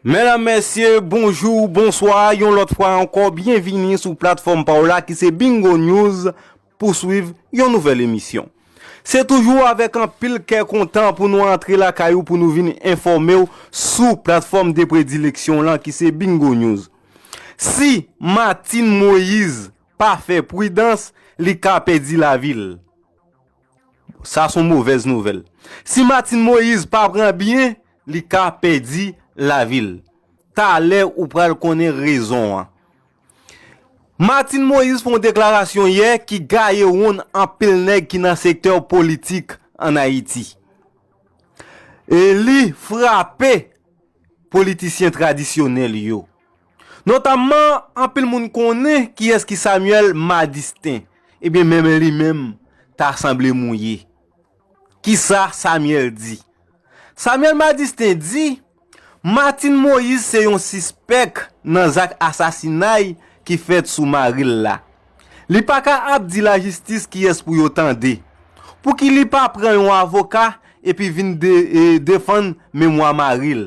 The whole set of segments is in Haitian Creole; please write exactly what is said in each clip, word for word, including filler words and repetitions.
Medam, mesye, bonjou, bonswa, yon lòt fwa ankò, byenvini sou platfòm pa w la ki se Bingo News pou swiv yon nouvèl emisyon. Se toujou avèk anpil kè kontan pou nou antre lakay ou pou nou vin enfòme w sou platfòm de predileksyon w lan ki se Bingo News. Si Martine Moïse pa fè pridans, li ka pèdi lavi l. Sa se yon movèz nouvèl. Si Martine Moïse pa pran byen, li ka pèdi lavi l. Talè ou pral konnen rezon an. Martine Moïse fè yon deklarasyon yè ki gaye wonn anpil nèg ki nan sektè politik ann Ayiti. E li frape politisyen tradisyonèl yo. Notamman, anpil moun konnen kiyès ki Samuel Madistin. Ebyen, menm li menm ta sanble mouye. Kisa Samuel di? Samuel Madistin di, Martine Moïse se yon sispèk nan zak asasinay ki fèt sou mari l la. Li pa ka ap di lajistis kiyès pou yo tande. Pouki li pa pran yon avoka epi vin de, e, defann memwa mari l?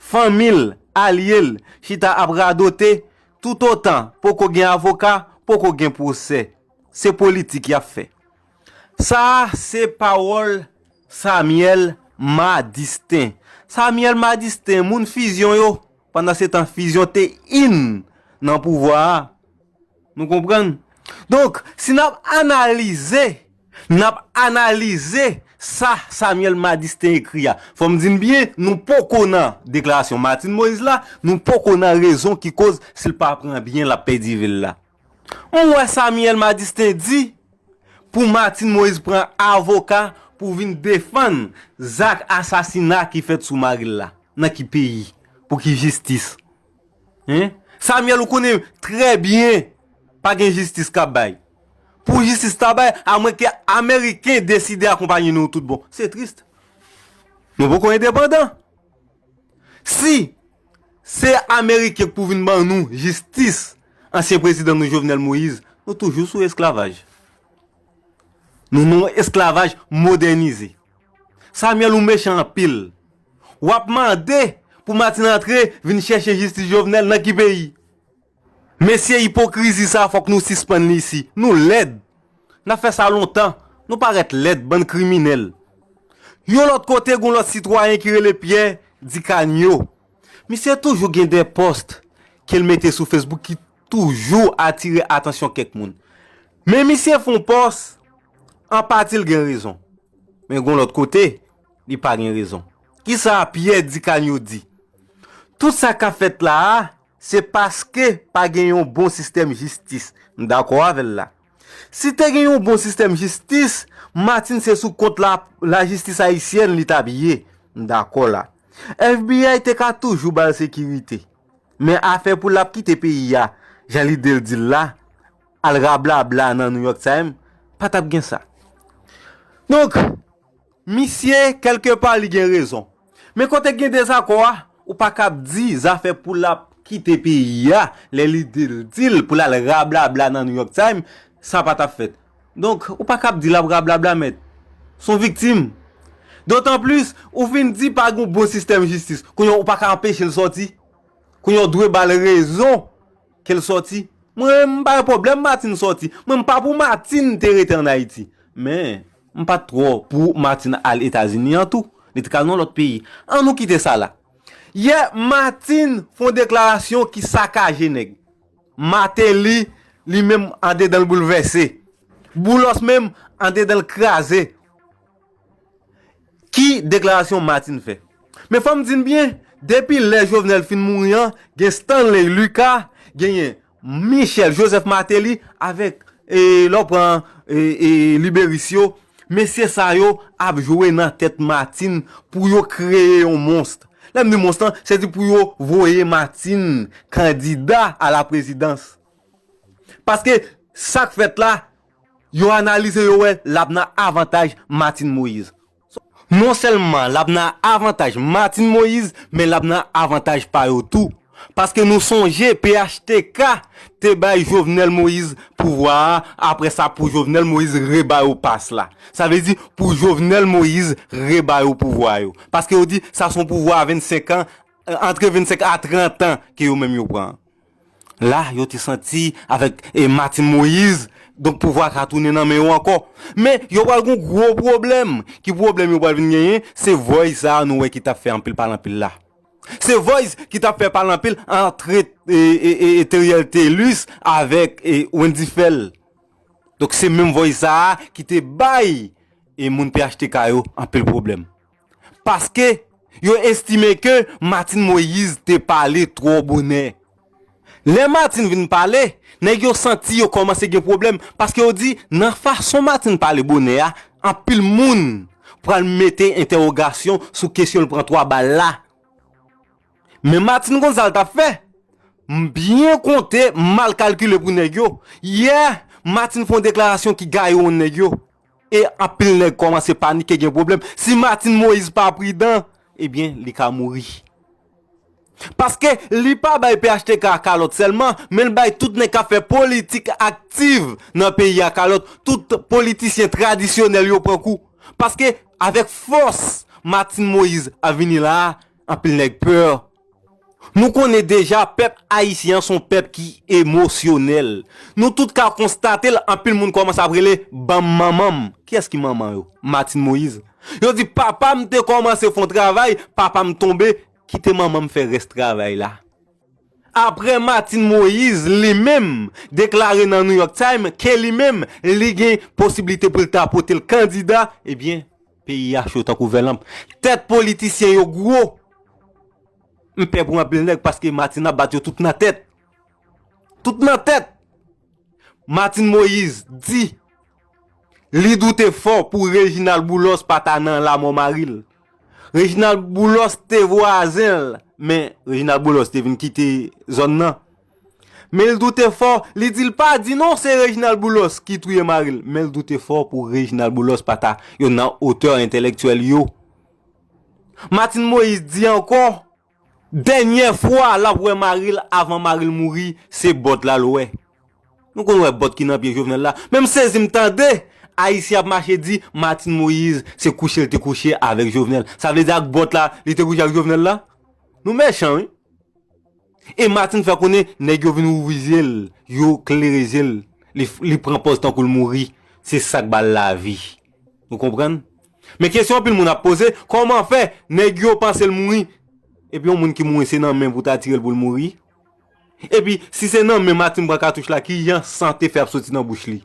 Fanmi l, alye l, chita ap radote, toutotan poko gen avoka, poko gen pwosè. Se politik y ap fè. Sa a se pawòl Samuel Madistin. Samuel Madistin, moun Fizyon yo, pandan se tan Fizyon te in nan pouvwa a. Nou konprann? Donk, si n ap analize, n ap analize sa Samuel Madistin ekri a. Fò m di n byen, nou poko nan deklarasyon Martine Moïse la, nou poko nan rezon ki koz si l pa pran byen, l ap pèdi vi l la. M wè Samuel Madistin di pou Martine Moïse pran avoka pou vin defann zak asasina ki fèt sou mari l la. Nan ki peyi? Pou ki jistis? Hein? Samuel, ou konnen trè byen pa gen jistis k ap bay. Pou jistis ta bay, amwenke Ameriken deside akonpaye nou tout bon. Se tris. Nou poko endepandan. Si se Ameriken k pou vin ban nou jistis ansyen prezidan nou Jovenel Moïse, nou toujou sou esklavaj. Nou nan yon esklavaj modènize. Samuel, ou mechan anpil. W ap mande pou Martine antre vin chèche jistis Jovenel nan ki peyi? Mesye, ipokrizi sa, fòk nou sispann li isi. Nou lèd. N ap fè sa lontan. Nou parèt lèd, bann kriminèl. Yon lòt kote, gon lòt sitwayen ki rele Pierre Dicanio. Misye toujou gen de pòs ke l mete sou Facebook ki toujou atire atansyon kèk moun. Men misye fè yon pòs, an pati l gen rezon. Men gon lòt kote, li pa gen rezon. Kisa Pierre Dicanio di? Tout sa k ap fèt la a, se paske pa gen yon bon sistèm jistis. M dakò avè l la. Si te gen yon bon sistèm jistis, Martine se sou kont la, lajistis ayisyèn li t ap ye. M dakò la. FBI te ka toujou ba l sekirite. Men afè pou l ap kite peyi a, jan lide l di l la, al rablabla nan New York Times, pa t ap gen sa. Donk, misye, kèlkepa, li gen rezon. Men kote gen dezakò a, ou pa kab di zafè pou l ap kite peyi a, lè lide l di l pou l al rablabla nan New York Times, sa pa t ap fèt. Donk, ou pa kab di l ap rablabla, mèt. Se yon viktim. Dotan plis, ou fin di pa gen bon sistèm jistis. Kounye a, ou pa ka anpeche l sòti. Kounye a, ou dwe ba l rezon ke l sòti. Mwen, m pa gen pwoblèm Martine sòti. Mwen, m pa pou Martine te rete ann Ayiti. Men, m pa t twò pou Martine al Etazini an tou. Li te ka nan lòt peyi. An nou kite sa la. Yè, Martine fè yon deklarasyon ki sakaje nèg. Martelly, li menm, andedan l boulvèse. Boulos menm, andedan l kraze. Ki deklarasyon Martine fè? Men fò m di n byen, depi lè Jovenel fin mouri an, gen Stanley Lucas, genyen Michel Joseph Martelly avèk, e, lè w pran, e, e, Liberis yo, mesye sa yo ap jwe nan tèt Martine pou yo kreye yon mons. Lè m di mons lan, se di pou yo voye Martine kandida a la prezidans. Paske sa k fèt la, yo analize, yo wè l ap nan avantaj Martine Moïse. Non sèlman l ap nan avantaj Martine Moïse, men l ap nan avantaj pa yo tou. Paske nou sonje P H T K te bay Jovenel Moïse pouvwa a, apre sa pou Jovenel Moïse reba yo pas la. Sa vle di pou Jovenel Moïse reba yo pouvwa yo. Paske yo di sa se yon pouvwa vennsenk an antre vennsenk a trant an ke yo menm yo pran. La, yo te santi avèk e Martine Moïse, donk pouvwa ka tounen nan men yo ankò. Men, yo pral gon gwo pwoblèm. Ki pwoblèm yo pral vin genyen? Se Voice sa a nou wè ki t ap fè anpil pale anpil la. Se Voice ki t ap fè pale anpil antre e, e, e, e Theriel Thelus avèk e Wendy Phèl. Donk se menm Voice sa a ki te bay e moun P H T K yo anpil pwoblèm. Paske yo estime ke Martine Moïse te pale twò bonè. Lè Martine vin pale, nèg yo santi yo kòmanse gen pwoblèm, paske yo di nan fason Martine pale bonè a, anpil moun pral mete entèwogasyon sou kesyon l pran twa bal la. Men Martine konn sa l t ap fè. M byen konte, m mal kalkile pou nèg yo. Yè, Martine fè yon deklarasyon ki gaye wonn nèg yo. E anpil nèg kòmanse panike, gen pwoblèm. Si Martine Moïse pa pridan, ebyen, li ka mouri. Paske li pa bay P H T K kalòt sèlman, men l bay tout nèg k ap fè politik aktiv nan peyi a kalòt, tout politisyen tradisyonèl yo pran kou. Paske avèk fòs Martine Moïse ap vini la a, anpil nèg pè. Nou konnen deja pèp ayisyen an se yon pèp ki emosyonèl. Nou tout ka konstate l, anpil moun kòmanse ap rele ban m manman m. Kiyès ki manman yo? Martine Moïse. Yo di papa m te kòmanse fè yon travay, papa m tonbe, kite manman m fè rès travay la. Apre Martine Moïse li menm deklare nan New York Times ke li menm li gen posiblite pou l ta pote l kandida, ebyen, peyi a cho tankou vè lanp. Tèt politisyen yo gwo. M pè pou anpil nèg paske Martine ap bat yo tout nan tèt. Tout nan tèt. Martine Moïse di li doute fò pou Reginald Boulos pa ta nan lamò mari l. Reginald Boulos te vwazen l, men Reginald Boulos te vin kite zòn nan. Men l doute fò, li di l pa di non se Reginald Boulos ki touye mari l, men l doute fò pou Reginald Boulos pa ta youn nan otè entèlektyèl yo. Martine Moïse di ankò, dènyè fwa l ap wè mari l avan mari l mouri, se bòt la l wè. Nou konn wè bòt ki nan pye Jovenel la. Men m sezi m tande Ayisyen ap mache di Martine Moïse se kouche l te kouche avèk Jovenel. Sa vle di ak bòt la, li te kouche ak Jovenel la? Nou mechan, wi. E Martine fè konnen nèg yo vin ouvri zye l, yo klere zye l, li, li pran pòz tankou l mouri. Se sa k ba l lavi. Nou konprann? Men kesyon anpil moun ap poze, kòman fè nèg yo panse l mouri? Epi yon moun ki mouri se nan men pou ta tire l pou l mouri? Epi si se nan men Martine pran katouch la, kijan san te fè ap soti nan bouch li?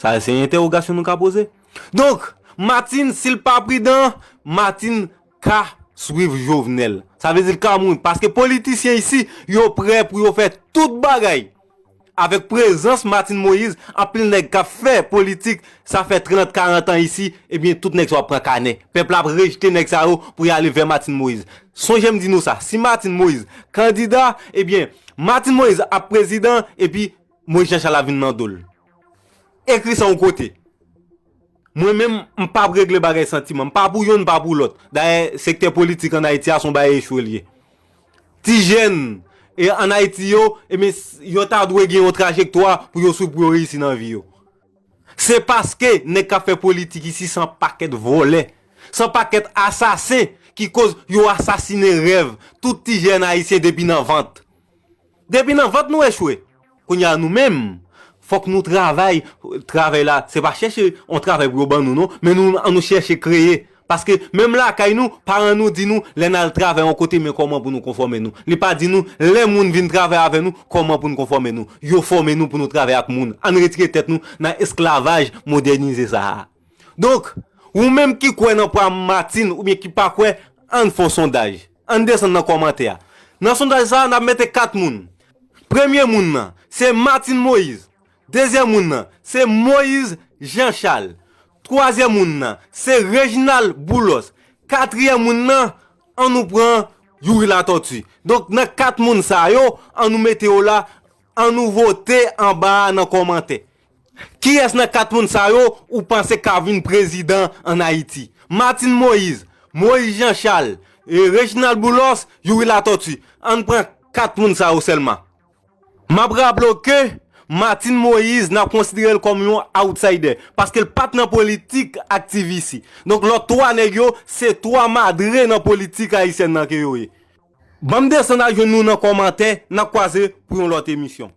Sa se entèwogasyon nou ka poze. Donk, Martine, si l pa pridan, Martine ka swiv Jovenel. Sa vle di l ka mouri. Paske politisyen isi, yo prè pou yo fè tout bagay. Avèk prezans Martine Moïse, anpil nèg k ap fè politik, sa fè trant, karant an isi, ebyen, tout nèg sa yo ap pran kanè. Pèp la ap rejte nèg sa yo pou y ale vè Martine Moïse. Sonje m di nou sa, si Martine Moïse kandida, ebyen, Martine Moïse ap prezidan, epi Moïse Jean Charles ap vin nan do l. Ekri sa yon kote. Mwen menm, m p ap regle bagay santiman. M pa pou yonn, m pa pou lòt. Dayè, sektè politik ann Ayiti a se yon bagay echwe l ye. Ti jèn e ann Ayiti yo, ebyen, s- yo ta dwe gen yon trajektwa pou yo swiv pou yo reyisi nan vi yo. Se paske nèg k ap fè politik isi se yon pakèt vòlè, se yon pakèt asasen ki koz yo asasinen rèv tout ti jèn ayisyen depi nan vant. Depi nan vant nou echwe. Kounye a nou menm, fòk nou travay. Travay la, se pa chèche yon travay pou yo ban nou non, men nou, ann nou chèche kreye. Paske menm lakay nou, paran nou di nou, lè n al travay yon kote, men kòman pou nou konfòme nou. Li pa di nou, lè moun vin travay avè nou, kòman pou nou konfòme nou. Yo fòme nou pou nou travay ak moun. Ann retire tèt nou nan esklavaj modènize sa a. Donk, ou menm ki kwè nan pwa Martine oubyen ki pa kwè, ann fè yon sondaj. Ann desann nan kòmantè a. Nan sondaj sa a, n ap mete kat moun. Premye moun nan, se Martine Moïse. Dezyèm moun nan, se Moïse Jean Charles. Twazyèm moun nan, se Reginald Boulos. Katriyèm moun nan, ann nou pran Youri Latortue. Donk, nan kat moun sa yo, ann nou mete yo la, ann nou vote anba a nan kòmantè. Kiyès nan kat moun sa yo ou panse ka vin prezidan ann Ayiti? Martine Moïse, Moïse Jean Charles, e Reginald Boulos, Youri Latortue. Ann pran kat moun sa yo sèlman. M ap raple w ke Martine Moïse, n ap konsidere l kòm yon outsider, paske l pa t nan politik ak T V C. Donk, lòt twa nèg yo, se twa madre nan politik ayisyèn nan ke yo ye. Ban m desann al jwenn nou nan kòmantè, n ap kwaze pou yon lòt emisyon.